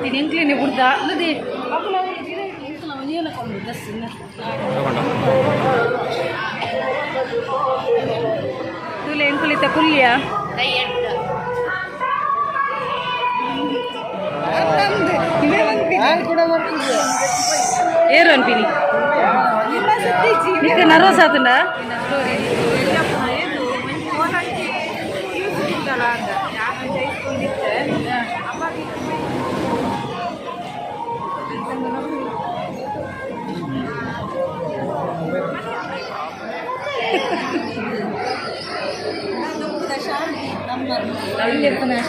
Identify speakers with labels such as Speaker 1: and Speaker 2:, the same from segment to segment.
Speaker 1: ಬತ್ತೀನಿ ಎಂಕ್ಲೇನೆ ಬುಡ್ದ ಅಲ್ಲದೆ ಅಕುಲು ಎಂಕುಲ ಒಂಜೇನ ಕೊಂಡು ಡ್ರೆಸ್. ತೂಲೆ, ಎಂಕುಲಿತ ಕುಲ್ಯ. ಏರು ಅನ್ಪಿನಿ. ನಿಕ್ಕ ನರ್ವಸ್ ಆತಂಡ?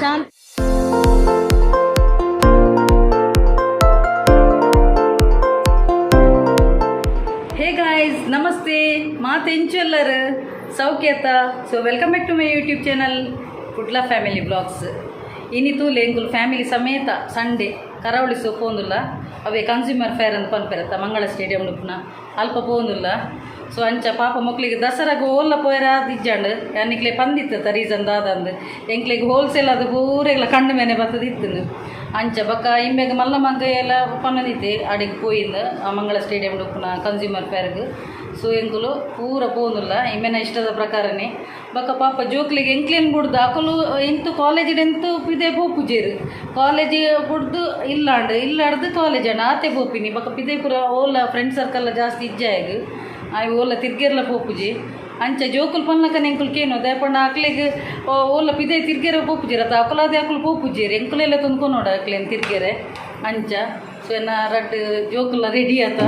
Speaker 1: ಶಾಂತಿ. ಹೇ ಗಾಯ್ಸ್, ನಮಸ್ತೆ. ಮಾತೆಂಚೆಲ್ಲರ್ ಸೌಖ್ಯತ? So welcome back to my YouTube channel, Kudla family blogs. ಇನಿ ತೂಲೆ, ಎಂಕುಲು ಫ್ಯಾಮಿಲಿ ಸಮೇತ ಸಂಡೇ ಕರಾವಳಿ ಸೊ ಪೋಂದುಲ್ಲ. ಅವೇ ಕನ್ಸ್ಯೂಮರ್ ಫೇರ್ ಅಂತ ಪನ್ಪೆರತ್ತ, ಮಂಗಳ ಸ್ಟೇಡಿಯಂ ಪುನ ಅಲ್ಪ ಪೋಂದುಲ್ಲ. ಸೊ ಅಂಚ ಪಾಪ ಮಕ್ಳಿಗೆ ದಸರಾಗ ಓಲ್ಲ ಪೋಯರ ಇಜ್ಜಾಂಡ್. ಯಾನಿಕ್ಲೆ ಪಂದಿತ್ತ ರೀಸನ್ ದಾದಂದು, ಎಂಕ್ಲೆಗ್ ಹೋಲ್ಸೇಲ್ ಅದು ಪೂರೆಗ್ಲ ಕಣ್ಣು ಮೇನೆ ಬತ್ತದ ಇತ್ತುಂದು. ಅಂಚ ಬೊಕ್ಕ ಇಂಬೆಗ್ ಮಲ್ಲ ಮಂಗ ಎಲ್ಲ ಪನ್ನದಿತ್ತೆ ಅಡಿಗೆ ಪೋಯಿಂದ್ ಆ ಮಂಗಳ ಸ್ಟೇಡಿಯಂ ಉಪ್ಪುನ ಕನ್ಸ್ಯೂಮರ್ ಫೇರ್ಗ್. ಸೊ ಎಂಕುಲು ಪೂರ ಪೋಂದುಲ್ಲ ಇಂಬೆನ ಇಷ್ಟದ ಪ್ರಕಾರನೇ. ಬೊಕ್ಕ ಪಾಪ ಜೋಕ್ಲಿಗೆ ಎಂಕ್ಲೇನ್ ಬುಡ್ದು ಅಕುಲು ಎಂತು ಕಾಲೇಜ್ ಎಂತು ಪಿದೆ ಪೋಪುಜೆರ್. ಕಾಲೇಜ್ ಬುಡ್ದು ಇಲ್ಲಾಂಡ್, ಇಲ್ಲಾಡ್ದು ಕಾಲೇಜ್ ಅಂಡ್ ಆತೆ ಪೋಪಿನಿ. ಬೊಕ್ಕ ಪಿದೆ ಪೂರ ಓಲ ಫ್ರೆಂಡ್ ಸರ್ಕಲ್ ಜಾಸ್ತಿ ಇಜ್ಜಾಯಗ್, ಆಯ್ ಓಲ ತಿರ್ಗೆರ್ಲ ಪೋಪುಜಿ. ಅಂಚ ಜೋಕುಲು ಪನ್ನಕನ ಎಂಕುಲು ಕೇನು ದಾಯೆಪಂಡ ಅಕ್ಲೆಗ್ ಓಲ ಪಿದೆ ತಿರ್ಗೆರೆ ಪೋಪುಜೆರ್ ಅತ್ತ, ಅಕುಲಾದೆ ಅಕುಲು ಪೋಪುಜೆರ್. ಎಂಕುಲೆಲ್ಲ ತುಂದ್ಕೊನೋಡು ಅಕ್ಲೇನ್ ತಿರ್ಗೆರೆ ಅಂಚ. ಸೊ ಎನ್ನ ರಡ್ಡ್ ಜೋಕುಲ ರೆಡಿ ಆತ.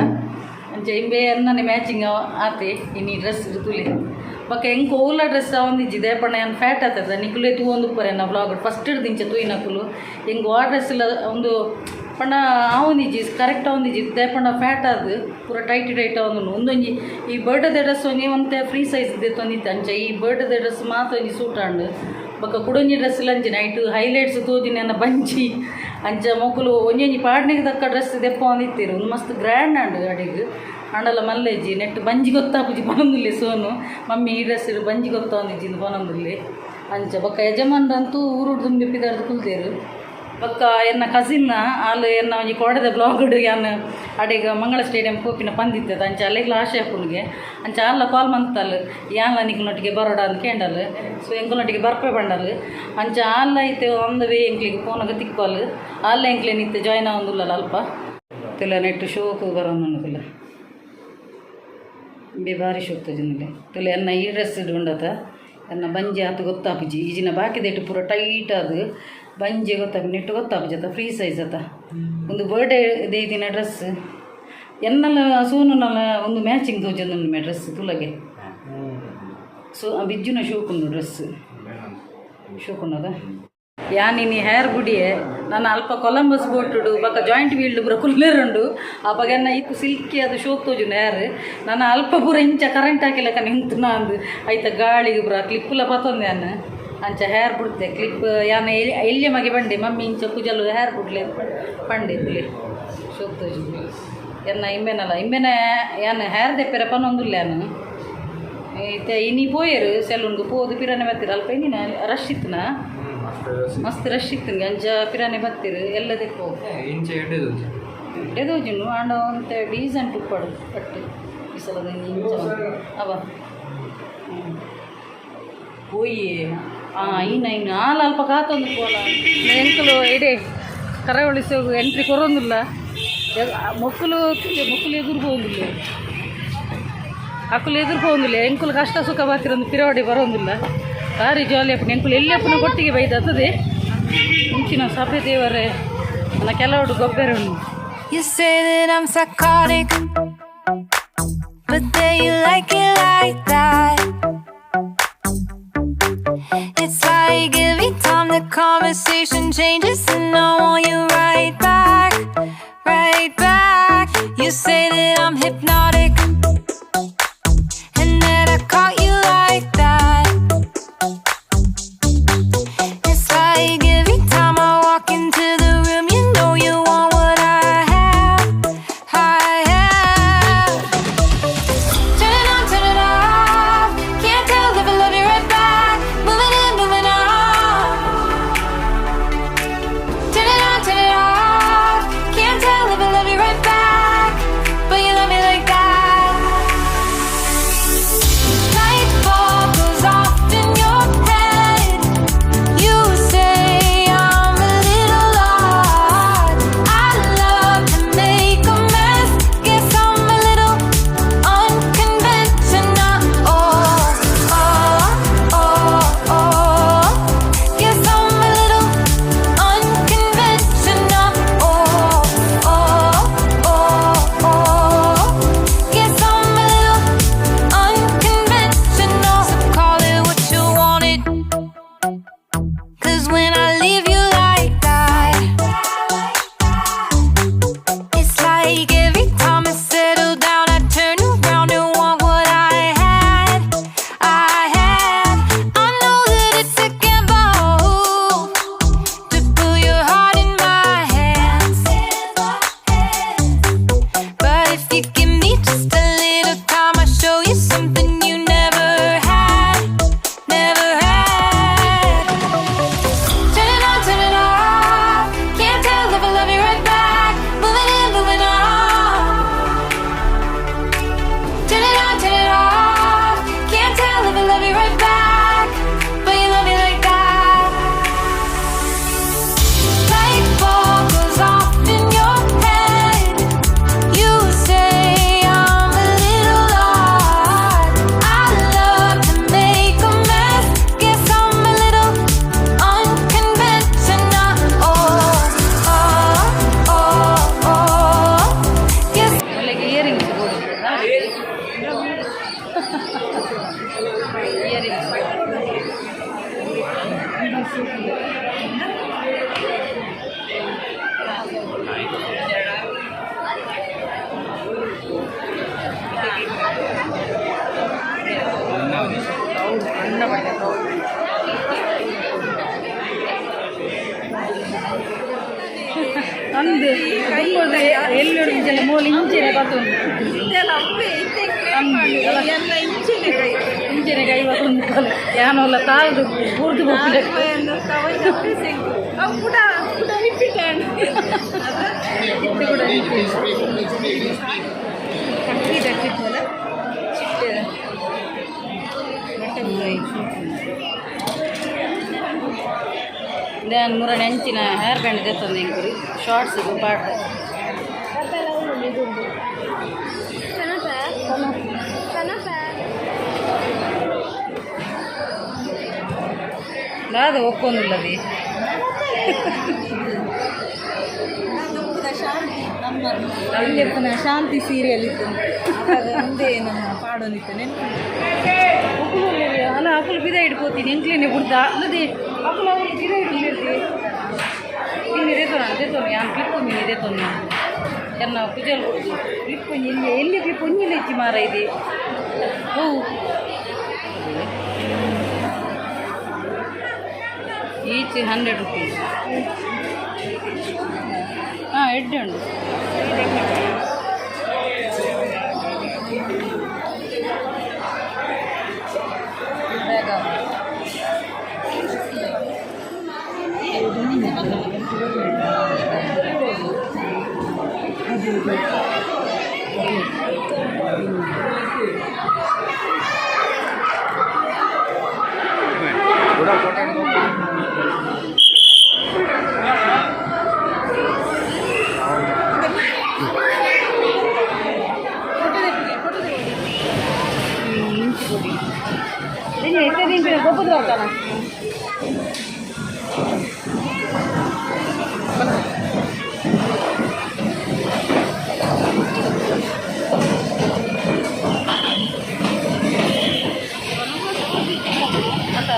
Speaker 1: ಅಂಚ ಇಂಬೆ ಎನ್ನನೆ ಮ್ಯಾಚಿಂಗ್ ಆತೆ ಇನಿ ಡ್ರೆಸ್ ತೂಲೆ. ಬೊಕ್ಕ ಎಂಕ್ ಓಲ ಡ್ರೆಸ್ ಆವೊಂದಿಜ್ಜಿ, ದಾಯೆಪಂಡ ಯಾನ್ ಫ್ಯಾಟ್ ಆತದ. ನಿಕುಲೇ ತೂವೊಂದುಪ್ಪರೆ, ಎನ್ನ ವ್ಲಾಗ್ ಫಸ್ಟ್ ದಿಂಚ ತೂಯಿನಕುಲು. ಎಂಕ್ ವಾ ಡ್ರೆಸ್ ಇಲ್ಲ ಒಂದು ಪಂಡ ಆವೊಂದಿಜ್ಜಿ, ಕರೆಕ್ಟ್ ಆವೊಂದಿಜ್ಜಿ. ದಾಯೆಪಂಡ ಫ್ಯಾಟ್ ಆದ್ ಪೂರ ಟೈಟ್ ಟೈಟ್ ಆವೊಂದುಂಡು. ಒಂದೊಂಜಿ ಈ ಬರ್ಡೇದ ಡ್ರೆಸ್ ಒಂಜಿ ಒಂತೆ ಫ್ರೀ ಸೈಜ್ ದೆತ್ತೊಂದಿತ್ತೆ. ಅಂಚ ಈ ಬರ್ಡೇದ ಡ್ರೆಸ್ ಮಾತ ಒಂಜಿ ಸೂಟ್ ಆಂಡ್. ಬೊಕ್ಕ ಕುಡೊಂಜಿ ಡ್ರೆಸ್ ಅಂಚೆ ನೈಟ್ ಹೈಲೈಟ್ಸ್ ತೋಜಿನ ಎನ್ನ ಬಂಜಿ. ಅಂಚ ಮೊಕುಲು ಒಂಜೊಂಜಿ ಪಾಡ್ನೆಗ್ ತಕ್ಕ ಡ್ರೆಸ್ ದೆಪ್ಪೊಂದಿತ್ತೆರ್. ಒಂದು ಮಸ್ತ್ ಗ್ರ್ಯಾಂಡ್ ಆಂಡ್ ಅಡೆಗ್. ಆಂಡಲ ಮಲ್ಲೆಜ್ಜಿ ನೆಟ್ ಬಂಜಿ ಗೊತ್ತಾಪುಜಿ ಪನೊಂದುಲ್ಲೆ ಸೋನು. ಮಮ್ಮಿ, ಈ ಡ್ರೆಸ್ ಬಂಜಿ ಗೊತ್ತಾವೊಂದಿಜ್ಜಿ ಪನೊಂದುಲ್ಲೆ. ಅಂಚ ಬೊಕ್ಕ ಯಜಮಾನ್ರಂತೂ ಊರುಡು ದುಂಬಿ ಪಿದಾರ್ದು ಕುಲ್ದೇರು. ಬೊಕ್ಕ ಎನ್ನ ಕಸಿನ್ನ ಆಲ್ ಎನ್ನ ಒಂಜಿ ಕೋಡೆದ ಬ್ಲಾಗ್ಡ್ ಯಾನ್ ಅಡೆಗ್ ಮಂಗಳ ಸ್ಟೇಡಿಯಂ ಪೋಪಿನ ಪಂದಿತ್ತದ. ಅಂಚ ಅಲ್ಲೆಗ್ಲ ಆಶೆ ಆಪುಂಡುಗೆ. ಅಂಚ ಅಲ್ಲ ಕಾಲ್ ಮಂತಲ್, ಯಾನ್ಲ ನಿಕ್ಲೊಟ್ಟಿಗೆ ಬರೋಡ ಅಂತ ಕೇಂಡಲ್. ಸೊ ಎಂಕುಲೊಟ್ಟಿಗೆ ಬರ್ಪೆ ಪಂಡಲ್. ಅಂಚ ಆಲ್ಲ ಇತ್ತೆ ಆನ್ the way, ಎಂಕ್ಲಿಗೆ ಪೋನಗ ತಿಕ್ಕೋಲ್. ಆಲ್ಲ ಎಂಕ್ಲೆನ್ ಇತ್ತೆ ಜಾಯ್ನ್ ಆವೊಂದುಲ್ಲಲ್ಲ ಅಲ್ಪ. ತುಲ, ನೆಟ್ಟು ಶೋಕು ಬರೋನು ತುಲ. ಇಂಬೆ ಬಾರಿ ಶೋಕ್ ತೋಜೊಂದುಲ್ಲೆ. ತುಲೆ, ಎನ್ನ ಈ ಡ್ರೆಸ್ ಉಂಡತ, ಎನ್ನ ಬಂಜಿ ಆತು ಗೊತ್ತಾಪುಜಿ. ಈಜಿನ ಬಾಕಿದೆಟ್ಟು ಪೂರ ಟೈಟ್ ಅದು ಬಂಜಿ ಗೊತ್ತಾಪು, ನೆಟ್ಟು ಗೊತ್ತಾಪುಜಿ ಅತ್ತ, ಫ್ರೀ ಸೈಜ್ ಅತ್ತ. ಒಂದು ಬರ್ಡೇ ದಿನ ಡ್ರೆಸ್ ಎನ್ನಲ ಸೋನುನಲ ಒಂದು ಮ್ಯಾಚಿಂಗ್ ತೋಜೊಂದುಂಡು ಮೇ ಡ್ರೆಸ್ ತುಲಗೆ. ಸೊ ಬಿಜ್ಜುನ ಶೋಕುಂಡು ಡ್ರೆಸ್, ಶೋಕುಂಡದ. ಯಾನಿನಿ ಹೇರ್ ಬುಡಿಯೆ. ನಾನು ಅಲ್ಪ ಕೊಲಂಬಸ್ ಬೋಟುಡು ಬೊಕ್ಕ ಜಾಯಿಂಟ್ ವೀಲ್ಡ್ ಪೂರ ಕುಲ್ಲೆರುಂಡು. ಅಪಗ ಎನ್ನ ಇಕ್ಕು ಸಿಲ್ಕಿ ಅದು ಶೋಕ್ ತೋಜುಂಡು ಹೇರ್. ನಾನು ಅಲ್ಪ ಪೂರ ಇಂಚ ಕರೆಂಟ್ ಹಾಕಿಲಕ ನಿಂತು ಅಂದು ಐತ ಗಾಳಿಗೆ ಪೂರ ಕ್ಲಿಪ್ಪುಲ ಪತ್ತೊಂದೆ ಯಾನ್. ಅಂಚ ಹೇರ್ ಬಿಡ್ತೆ ಕ್ಲಿಪ್. ಯಾನ್ ಎಲ್ಯ ಮಗೆ ಬಂಡೆ, ಮಮ್ಮಿ ಇಂಚ ಕುಜಲು ಹೇರ್ ಬುಡ್ಲೆ ಪಂಡೆ. ತುಲೆ, ಶೋಕ್ ತೋಜುಂಡು. ಎನ್ನ ಇಂಬೆನಲ್ಲ ಇಂಬೆನ ಯಾನ್ ಹೇರ್ ದೆಪ್ಪೆರೆ ಪನೊಂದುಲ್ಲೆ ಯಾನ್. ಇತ್ತೆ ಇನಿ ಪೋಯೆರು ಸೆಲೂನ್ಗೆ ಪೋದು ಪಿರಾನೆ ಬತ್ತೀರ. ಅಲ್ಪ ಇನ್ನಿನ ರಶ್ ಇತ್ತುನಾ? ಮಸ್ತ್ ರಶ್ ಇತ್ತು. ಅಂಚ ಪಿರಾನೆ ಬತ್ತೀರು ಎಲ್ಲ ದೆಪ್ಪು.
Speaker 2: ಇಂಚೆ ಎಡ್ಡೆದು.
Speaker 1: ಎಡ್ಡೆ ತೋಜುಂಡು. ಆಂಡ ಒಂತೆ ಡೀಸೆಂಟ್ ಉಪ್ಪಡು ಕಟ್ಟು ಈ ಸಲದ ಇಂಚ ಅವ ಪೋಯಿ. ಹಾಂ, ಇನ್ನ ಇನ್ನು ಆಲ್ ಅಲ್ಪ ಕಾತೊಂದು ಪೋಲ. ಎಂಕುಲು ಇಡೆ ಕರಾವಳಿ ಎಂಟ್ರಿ ಕೊರೊಂದಿಲ್ಲ. ಮೊಕ್ಕಲು ಮೊಕ್ಕಲು ಎದುರು ಪೋಂದಿಲ್ಲ, ಅಕುಲು ಎದುರು ಪೋಂದಿಲ್ಲ. ಎಂಕುಲು ಕಷ್ಟ ಸುಖ ಬಾತಿರೊಂದು ಪಿರವಾಡಿ ಬರೋಂದಿಲ್ಲ. ಬಾರಿ ಜಾಲಿ ಅಪ್ಪನ. ಎಂಕುಲು ಎಲ್ಲಿ ಅಪ್ಪನ ಕೊಟ್ಟಿಗೆ ಬೈದು ಮುಂಚಿನ ಸಭೆ ದೇವರೇ ನನ್ನ ಕೆಲವರು ಗೊಬ್ಬರ ಉಂಟು.
Speaker 3: You say that I'm psychotic, but then you like it like that. It's like every time the conversation changes, and I want you right back, right back. You say that I'm hypnotic, and that I caught you like that. It's like every time I walk into the room, you know you want what I have. I have. Turn it on, turn it off. Can't tell if I love you right back. Moving in, moving on. Turn it on, turn it off. Cause when I leave you like that, it's like every time I settle down, I turn around and want what I had. I had. I know that it's a gamble to put your heart in my hands. But if you give me just a little time, I'll show you something you never had, never had. Turn it on, turn it off. Can't tell if I love you right back. Moving in, moving on. Turn it on, turn it off. Can't tell if I love you right back. But you love me like that. Light bulb goes off in your head. You say I'm a little odd. I love to make a mess. Guess I'm a little unconventional. Oh, oh, oh, oh. Guess
Speaker 1: ಒಳ್ಳೆಗೆ earrings earrings. ಅಂದು ಎಲ್ಲಿ ಇಂಚೆಲ್ಲ ಮೂಲೆ ಇಂಚೆನೆ ಬತ್ತುಂಡು. ಇಂಚೆನೆ ಕೈ ಬತ್ತುಂಡು. ಯಾನೋಲ್ಲ ತಾಳ್ದು ಬೂರ್ದು ಹೋಗ್ಲಿ. ಇತ್ತೆ ಕೂಡ. ನಾನು ಮುರಣ ಅಂಚಿನ ಹೇರ್ ಬ್ಯಾಂಡ್ ದೆತ್ತೊಂದು ಎಂಕುರಿ ಶಾರ್ಟ್ಸ್ ಪಾಡ್ದ. ದಾದ ಒಕ್ಕೊಂದಿಲ್ಲದಿ.
Speaker 2: ಅಲ್ಲಿ ಶಾಂತಿ ಸೀರಿಯಲ್ ಇತ್ತು, ಅವಾಗ ಮುಂದೆ ನಮ್ಮ ಪಾಡೋನಿತ್ತು ನೆನಪು.
Speaker 1: ಅಲ್ಲ, ಅಕುಲು ಬಿದ ಹಿಡ್ಕೋತೀನಿ ಎಂಕ್ಲೇನೆ ಬುಡ್ದ ಅಲ್ಲದೆ ಅಕುಲು ಅವ್ರು ಬಿದ ಹಿಡಿದಿರ್ತಿ. ಇನ್ನು ದೇತೋನ ದೇತೋನು ಯಾನ್ ಕ್ಲಿಪ್ ಮೀನು ದೇತೋನು ಎನ್ನ ಕುಜಲ್ ಕೊಡ್ದು ಕ್ಲಿಪ್ ಒಂಜಿ. ಎಲ್ಲಿ ಎಲ್ಲಿ ಕ್ಲಿಪ್ ಒಂಜಿಲ್ಲ ಹೆಚ್ಚಿ ಮಾರ ಇದೆ. ಹೂ, ಈಚ್ 100 ರುಪೀಸ್. ಹಾಂ, ಎಡ್ಡೆ ಉಂಟು. ಬ್ಯಾಗ್. ಇನ್ನು ಎತ್ತೆ ತಿಂಪಿನ ಗೊಬ್ಬದ ಬರ್ತಾನ. ಅತ್ತ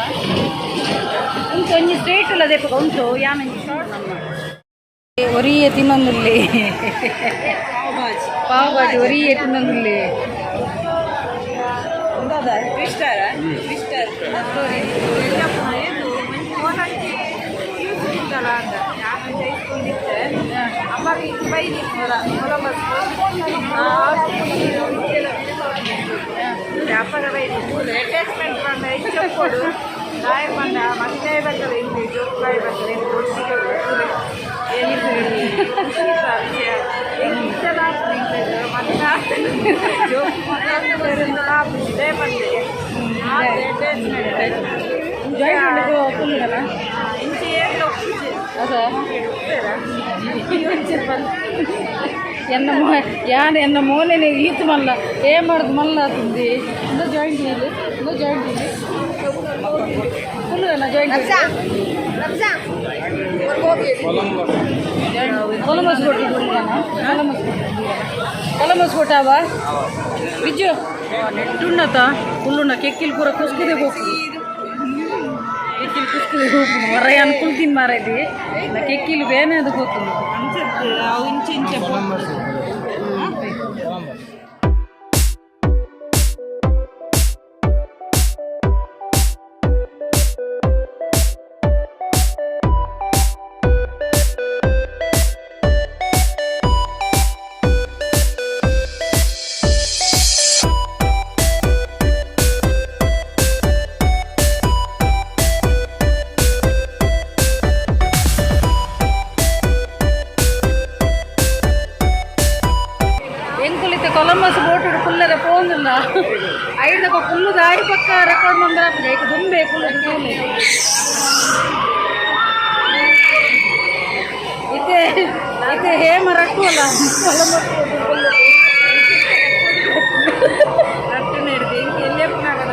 Speaker 1: ಉಂಟು ಒಂಜಿ ಸ್ಟ್ರೇಟ್ ಉಲ್ಲ ದೇಪಗ ಉಂಟು. ಯಾನೊಂಜಿ ಶಾರ್ಟ್ ನಮ್ಮ ಒರಿಯೇ ತಿನ್ನೊಂದುಲ್ಲಿ. ಪಾವ್ ಭಾಜಿ ಒರಿಯೇ ತಿನ್ನೊಂದುಲ್ಲಿ.
Speaker 2: ವಿಸ್ಟಾರ ವಿಸ್ಟಾರ್ ಅಟ್ಯಾಚ್ಮೆಂಟ್ ಪಂಡ ಇಚ್ಚಪ್ಪೊಡು ದಾಯ ಪಂಡ ಮತ್ತೆ ಬರ್ತದೆ ಇಂದು ಜೋಕಾಯಿ ಬರ್ತದೆ ಒಟ್ಟಿಗೆ ಖುಷಿ ವಿಷಯ. ಇಷ್ಟದ ಮತ್ತೆ ಜೋಕು ಇದೇ ಬಂದೆ ಅಟ್ಯಾಚ್ಮೆಂಟ್.
Speaker 1: ಜಾಯಿಂಟ್ ಕುಲ್ಲುಡಲ್ಲ.
Speaker 2: ಇಂಚೆ ಏರ್ಲ ಒಪ್ಪುಜೆ.
Speaker 1: ಅದ
Speaker 2: ಉಪ್ಪೇರಾ.
Speaker 1: ಎನ್ನ ಮೋ ಯಾನ್ ಎನ್ನ ಮೋನೆನೆ ಈತ್ ಮಲ್ಲ ಏ ಮಾಡುದು ಮಲ್ಲ ಆತುಂದಿ. ಇಂದ ಜಾಯಿಂಟ್ ಇಲ್ಲಿ, ಇಂದ ಜಾಯಿಂಟ್ ಇಲ್ಲಿ ಫುಲ್ ಜಾಯಿಂಟ್. ಕೊಲಂಬಸ್ ಕೊಟ್ಟು, ಕೊಲಂಬಸ್, ಕೊಲಂಬಸ್ ಕೊಟ್ಟಾವ ಬಿಜ್ಜು. ನೆಟ್ಟುಣ್ಣತ ಫುಲ್ಲುಣ್ಣ ಕೆಕ್ಕಿಲ್ ಪೂರ ಕುಸ್ಕುದೆ ಬೋಕು. ಕೆಕ್ಕಿಲು ಕುಸ್ಕು ಹೊರ ಅನ್ಕುಲ್ತೀನಿ ಮಾರೈತಿ. ನಾ ಕೆಕ್ಕಿಲು ಬೇನೆ ಅದು ಗೊತ್ತು.
Speaker 2: ಅನ್ಸುತ್ತೆ ಅವು ಇಂಚೆ ಇಂಚೆ.
Speaker 1: ಎಂಕುಲಿತ್ತೆ ಕೊಲಂಬಸ್ ಬೋಟು ಕುಲ್ಲರೆ ಪೋಂದಿಲ್ಲ. ಐದಕ್ಕ ಕುಲ್ಲುದ ಆಯಿ ಪಕ್ಕ ರೆಕಾರ್ಡ್ ಬಂದ್ರೆ ಐಕ್ ದುಂಬೆ ಕುಲ್ಲುದು ಕೂಲೆ. ಇತ್ತೆ ಇತ್ತೆ ಹೇಮ ರಟ್ಟು ಅಲ್ಲ ಕೊಲಂಬಸ್ ಬೋಟು ಕುಲ್ಲು.
Speaker 2: ರಟ್ಟು ನೆಡ್ದು ಇಂಕ ಎಲ್ಲೆಪ್ಪನಾಗದ.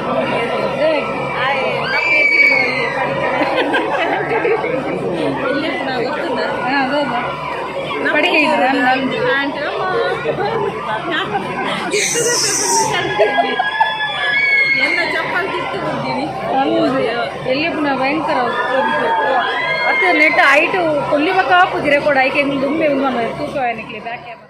Speaker 2: ಎಲ್ಲೆಪ್ಪನ ಗೊತ್ತುಂದ?
Speaker 1: ಹಾ, ಹೌದು. ಪಡಿಕೆ ಇದ್ರ.
Speaker 2: ಪ್ಯಾಂಟ್ ಎಲ್ಲ ಚಪ್ಪಲ್ ಕಿತ್ತು ಬಿಡ್ತೀನಿ.
Speaker 1: ಎಲ್ಲಿ ಪುನಃ ಭಯಂಕರ. ಮತ್ತೆ ನೆಟ್ ಐಟು ಕೊಲ್ಲಿ ಬಕ್ಕ ಆಪುಜಿ ರೆಕಾರ್ಡ್. ಐಕೆ ಎಂಗ್ಲು ದುಂಬೆ ಉಂಡು ತೂಕ ಬ್ಯಾಕ್ ಕ್ಯಾಮರಾ.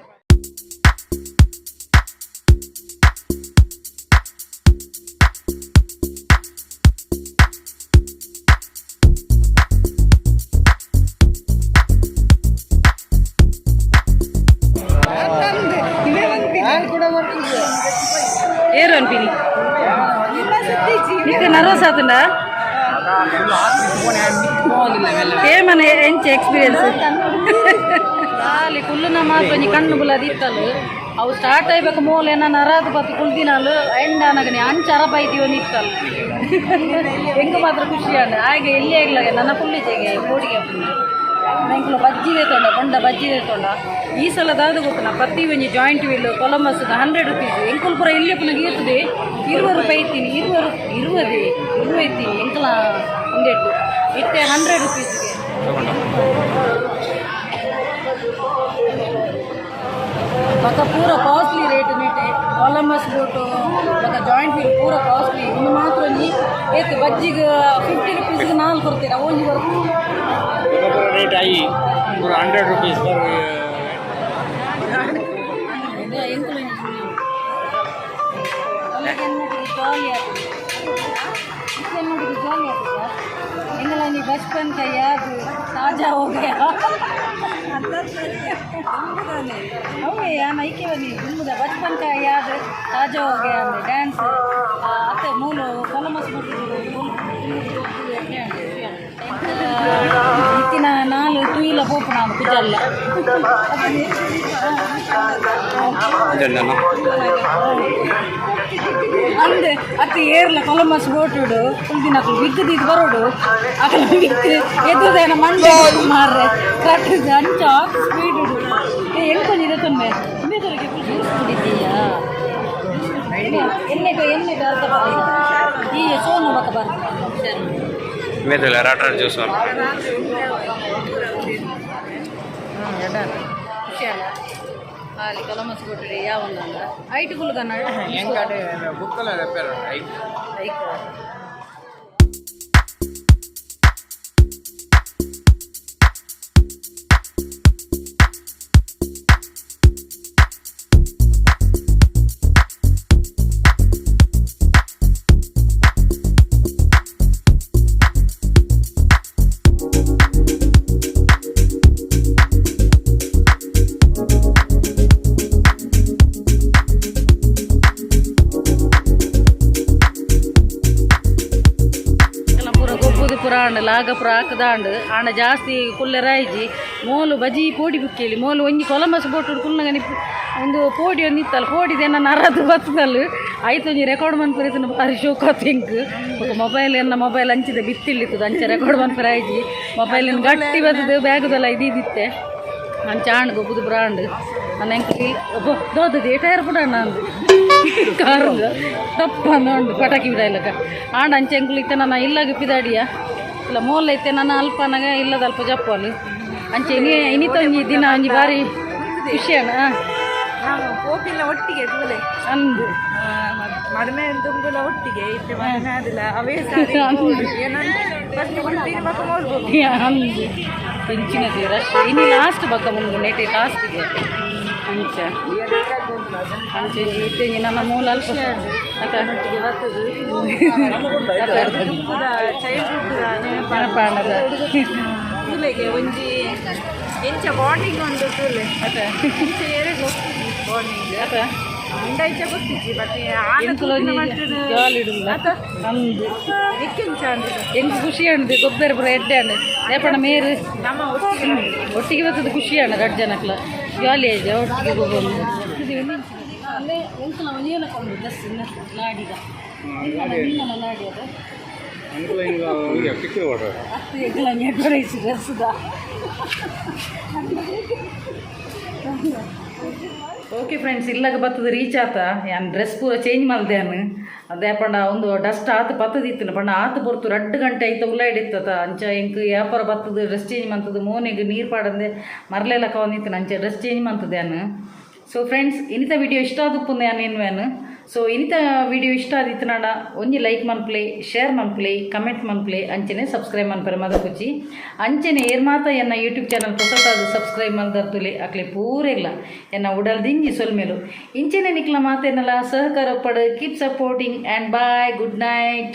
Speaker 1: ಏರು ಅನ್ಪಿನಿ. ನಿಕ್ಕ ನರ್ವಸ್ ಆತಂಡ? ಏಮನ ಎಂಚ ಎಕ್ಸ್ಪೀರಿಯನ್ಸ್? ಖಾಲಿ ಕುಲ್ಲುನ ಮಾತ್ರ ಒಂಜಿ ಕಣ್ಣು ಬುಲಾದ ಇತ್ತಲು. ಅವು ಸ್ಟಾರ್ಟ್ ಆಯ್ಬೇಕು ಮೂಲ ಏನ ನರಾದ ಬತ್ತು ಕುಲ್ದಿನಾಲು ಎಂಡ್ ಆನಗನೆ ಅಂಚ ಅರಬೈತಿ ಒಂದು ಇತ್ತಲ್. ಹೆಂಗ ಮಾತ್ರ ಖುಷಿ ಆಂಡ್. ಹಾಗೆ ಎಲ್ಲಿ ಆಗ್ಲಾಗೆ ನನ್ನ ಕುಲ್ಲಿಜೆಗೆ ಕೋಡಿಗೆ ಎಂಕ್ಲು ಬಜ್ಜಿದೆ ತೊಂಡ ಬೊಂಡ ಬಜ್ಜಿದೆ ತೊಂಡ. ಈ ಸಲ ದಾದ ಗೊತ್ತನ, ಪ್ರತಿ ಒಂಜಿ ಜಾಯಿಂಟ್ ವೀಲ್ ಕೊಲಂಬಸ್ 100 ರುಪೀಸ್. ಎಂಕುಲ್ ಪೂರ ಎಲ್ಲಿ ಪುನಗ ಇರ್ತದೆ 20 ರೂಪಾಯಿ ಇತ್ತೀನಿ, ಇರುವರು ಇರುವದೆ ಇರುವ ಇತ್ತೀನಿ ಎಂಕಲ ಒಂದೆಟ್ಟು. ಇತ್ತೆ 100 ರುಪೀಸ್ಗೆ. ಬೊಕ ಪೂರ ಕಾಸ್ಟ್ಲಿ ರೇಟ್ ನೀಟೆ. ಕೊಲಂಬಸ್ ಬೋಟು ಬೊಕ ಜಾಯಿಂಟ್ ವೀಲ್ ಪೂರ ಕಾಸ್ಟ್ಲಿ. ಇನ್ನು ಮಾತ್ರ ಒಂಜಿ ಏತ್ ಬಜ್ಜಿಗೆ 50 ರುಪೀಸ್ಗೆ ನಾಲ್ಕು ಕೊಡ್ತೀರಾ ಒಂಜಿ ಬರ್ತದೆ.
Speaker 4: ರೇಟ್ I ಪೂರ 100 ರುಪೀಸ್ ಪರ್.
Speaker 1: ಎಂಕುಲು ಜಾಲಿ ಆಗ್ತದೆ. ನೋಡಿದ್ದು ಜಾಲಿ ಆಗ್ತದ. ಎಂಗಲ ನೀ बचपन का याद ताजा हो गया. ಅವೇ ಯಾನ್ ಐಕೆ ಬನ್ನಿ ದುಂಬುದ बचपन का याद ताजा हो गया ಅಂದೆ. ಡ್ಯಾನ್ಸ್ ಅತ್ತೆ ಮೂಲು ಕೊಲಮಸ್ ಬಿಟ್ಟು ಇತ್ತಿನ ನಾಲ್ ತುಯಿಲ ಪೋಪುನ ಕುಜಲ್ಲ. ಅಂದೆ ಅತ್ತೆ, ಏರ್ಲ ಕೊಲಂಬಸ್ ಬೋಟುಡು ಕುಲ್ದಿನಕುಲು ಬಿಗ್ಗದಿದ್ದು ಬರೋಡು. ಅಕಲ ಬಿಗ್ ಎದ್ದುದೇನ ಮಂಡೆ ಮಾರ್ರೆ ಕಟ್ ಅಂಚ ಸ್ಪೀಡ್. ಎಂಕೊಂಜಿ ತೊಂಬೆ ಇಂಬೆ ಜ್ಯೂಸ್ ಕುಡಿತೀಯಾ? ಎಣ್ಣೆ ಎಣ್ಣೆ ಅರ್ಧ ಬರ್ತದೆ. ಈ ಸೋನು ಬಕ್ಕ ಬರ್ತದೆ.
Speaker 4: ಮೇದಲ್ಲ ರಾಟ್ರ ಜ್ಯೂಸ್.
Speaker 1: ಖುಷಿ ಅಲ್ಲ ಅಲ್ಲಿ ಕೊಲಂಬಸ್ ಬೋಟುಡು ಯಾವ ಒಂದಲ್ಲ ಐಟು ಕುಲ್ಗನ.
Speaker 4: ಬುಕ್ಕಲ್ಲ ರಿಪೇರ್ I.
Speaker 1: ಐಕ. ಎಲ್ಲ ಪೂರ ಗೊಬ್ಬುದು ಪೂರ ಆಂಡ್ ಲಾಗ ಪೂರ ಹಾಕದಾಂಡ್. ಆಂಡ ಜಾಸ್ತಿ ಕುಲ್ಲೆರಾಯ್ಜಿ. ಮೋಲು ಬಜಿ ಪೋಡಿ ಬುಕ್ಕೇಲಿ. ಮೋಲು ಒಂಜಿ ಕೊಲಂಬಸ್ ಬೋಟು ಕುಲ್ಲಗನಿ ಒಂದು ಪೋಡಿ ಒಂದು ಇತ್ತಲ್ಲ, ಪೋಡಿದೆನ್ನ ನರದು ಬತ್ತದಲ್ಲ. ಆಯ್ತು, ಒಂಜಿ ರೆಕಾರ್ಡ್ ಮನ್ಪುರ ಭಾರಿ ಶೋಕ ತಿಂಕ್. ಬೊಕ ಮೊಬೈಲ್ ಎನ್ನ ಮೊಬೈಲ್ ಅಂಚಿದ ಬಿತ್ತಿಲ್ಲಿತ್ತದ. ಅಂಚ ರೆಕಾರ್ಡ್ ಮನ್ಪುರ ಆಯ್ಜಿ. ಮೊಬೈಲ್ ಗಟ್ಟಿ ಬತ್ತದ ಬ್ಯಾಗುದಲ್ಲ ಇದಿತ್ತೆ. ಅಂಚ ಆಂಡ್ ಗೊಬ್ಬುದು ಬ್ರಾಂಡ್. ನನ್ನ ಎಂಕ್ ದೋದದಿ ಟೈರ್ ಪುಡ ಅಂದು ಕಾರ್ ಟಪ್ಪ ಉಂಡು ಪಟಾಕಿ ಬಿಡ ಇಲ್ಲಕ ಆಂಡ. ಅಂಚೆ ಎಂಕುಲು ಇತ್ತೆ ನನ್ನ ಇಲ್ಲಾಗ ಪಿದಾಡಿಯ ಇಲ್ಲ ಮೋಲ್ ಐತೆ. ನನ್ನ ಅಲ್ಪ ನಗ ಇಲ್ಲದ ಅಲ್ಪ ಜಪ್ಪಲು. ಅಂಚೆ ಇನಿ ಇನಿತ ಒಂಜಿ ದಿನ ಒಂಜಿ ಬಾರಿ ಖುಷಿ ಅಣ್ಣ.
Speaker 2: ನಾವು ಪೋಪಿಲ್ಲ ಒಟ್ಟಿಗೆ ತೂಲೆ.
Speaker 1: ಅಂದು.
Speaker 2: ಮದುವೆ ತುಂಬುಲ ಒಟ್ಟಿಗೆ ಇತ್ತೆ. ಮದುವೆ ಆದಿಲ್ಲ ಅವೇ ಸಾರಿ ಏನಂತ.
Speaker 1: ಅಂದು ಎಂಚಿನದು ರಶ್. ಇನ್ನು ಲಾಸ್ಟ್ ಬಕ್ಕ ಮುಂದೆ ನೆಟೆ ಲಾಸ್ಟ್ಗೆ ಅಂಚ ಅಂಚ ಇತ್ತೆ ನನ್ನ ಮೂಲ ಅಲ್ಪ ಅತ್ತ.
Speaker 2: ಚೈಲ್ಡ್ಹುಡ್.
Speaker 1: ನೆನಪಾಂಡದ.
Speaker 2: ತೂಲೆಗೆ ಒಂಜಿ ಎಂಚ ಬಾಂಡಿಂಗ್ ಉಂಡು ತೂಲೆ.
Speaker 1: ಅತ್ತ.
Speaker 2: ಇಂಚ ಏರೆಗ್ ಬಾಂಡಿಂಗ್.
Speaker 1: ಅತ್ತ.
Speaker 2: ಉಂಡೈಚ ಗೊತ್ತಿಜ್ಜಿ, ಬಟ್ ಆನ
Speaker 1: ಎಂಕುಲು ಜಾಲಿ ಇಡುಲ್ಲ ಅಂದು.
Speaker 2: ನಿಕ್ಕೆಂಚ ಅಂದು?
Speaker 1: ಎಂಕ್ ಖುಷಿ ಆಂಡ್. ಗೊಬ್ಬರ ಪೂರ ಎಡ್ಡೆ ಆಂಡ್. ದೇಪಣ ಮೇರು
Speaker 2: ನಮ್ಮ ಒಟ್ಟಿಗೆ.
Speaker 1: ಒಟ್ಟಿಗೆ ಬರ್ತದೆ, ಖುಷಿ ಆಂಡ್. ರಡ್ಡ್ ಜನಕ್ಲ ಜಾಲಿ ಆಯ್ಜ ಒಟ್ಟಿಗೆ ಗೊಬ್ಬರ. ಅಲ್ಲೇ ಎಂಕುಲ ಒಂಜೇನ ಕೊಂಡು ಡ್ರೆಸ್ ಲಾಡಿದ ನಿನ್ನಲ ಲಾಡಿ ಅದ.
Speaker 4: ಅಂಕಲ್ ಹಿಂಗೆ ಪಿಕ್ಚರ್ ವಾಟರ್.
Speaker 1: ಅತ್ತು, ಎಂಕುಲ ಅಡ್ವರ್ಟೈಸ್ ಡ್ರೆಸ್ದ. ಓಕೆ ಫ್ರೆಂಡ್ಸ್, ಇಲ್ಲಾಗ ಬತ್ತದ ರೀಚ್ ಆತ. ಯಾನ್ ಡ್ರೆಸ್ ಪೂರ ಚೇಂಜ್ ಮಲ್ದೆ ಯಾನ್. ಅದೇ ಪಂಡ ಒಂದು ಡಸ್ಟ್ ಆತು ಪತ್ತದಿತ್ತಿನ ಪಂಡ ಆತು ಪೊರ್ತು 2 ಗಂಟೆ ಐತ ಉಳ್ಳಾಡಿತ್ತತ. ಅಂಚ ಎಂಕ್ ಯಾಪರ ಬತ್ತದ ಡ್ರೆಸ್ ಚೇಂಜ್ ಮಂತದ, ಮೋನೆಗ್ ನೀರು ಪಾಡಂದೆ ಮರ್ಲೆಲ್ಲ ಕವಂದಿತ್ತಿನ. ಅಂಚ ಡ್ರೆಸ್ ಚೇಂಜ್ ಮಂತದೆ ಯಾನ್. ಸೊ ಫ್ರೆಂಡ್ಸ್, ಇನಿತ ವಿಡಿಯೋ ಇಷ್ಟ ಆದುಪ್ಪುಂದು ಯಾನ್ ಎನ್ನುವೆನ್. ಸೊ ಇನಿತ ವಿಡಿಯೋ ಇಷ್ಟ ಆದಿತ್ತುಂಡ ಒಂಜಿ ಲೈಕ್ ಮನ್ಪುಲೆ, ಶೇರ್ ಮನ್ಪುಲೆ, ಕಮೆಂಟ್ ಮನ್ಪುಲೆ, ಅಂಚನೆ ಸಬ್ಸ್ಕ್ರೈಬ್ ಮನ್ಪರೆ ಮದಪುಚಿ. ಅಂಚನೆ ಏರ್ ಮಾತ ಎನ್ನ ಯೂಟ್ಯೂಬ್ ಚಾನಲ್ ಪೊಸತಾದ್ ಸಬ್ಸ್ಕ್ರೈಬ್ ಮಲ್ದರ್ತುಲೆ, ಅಕ್ಲೆ ಪೂರೆಗ್ಲ ಎನ್ನ ಉಡಲ್ ದಿಂಜಿ ಸೊಲ್ಮೆಲು. ಇಂಚನೆ ನಿಕ್ಲ ಮಾತೇನಲ್ಲ ಸಹಕಾರ ಪಡು. Keep supporting and bye, good night.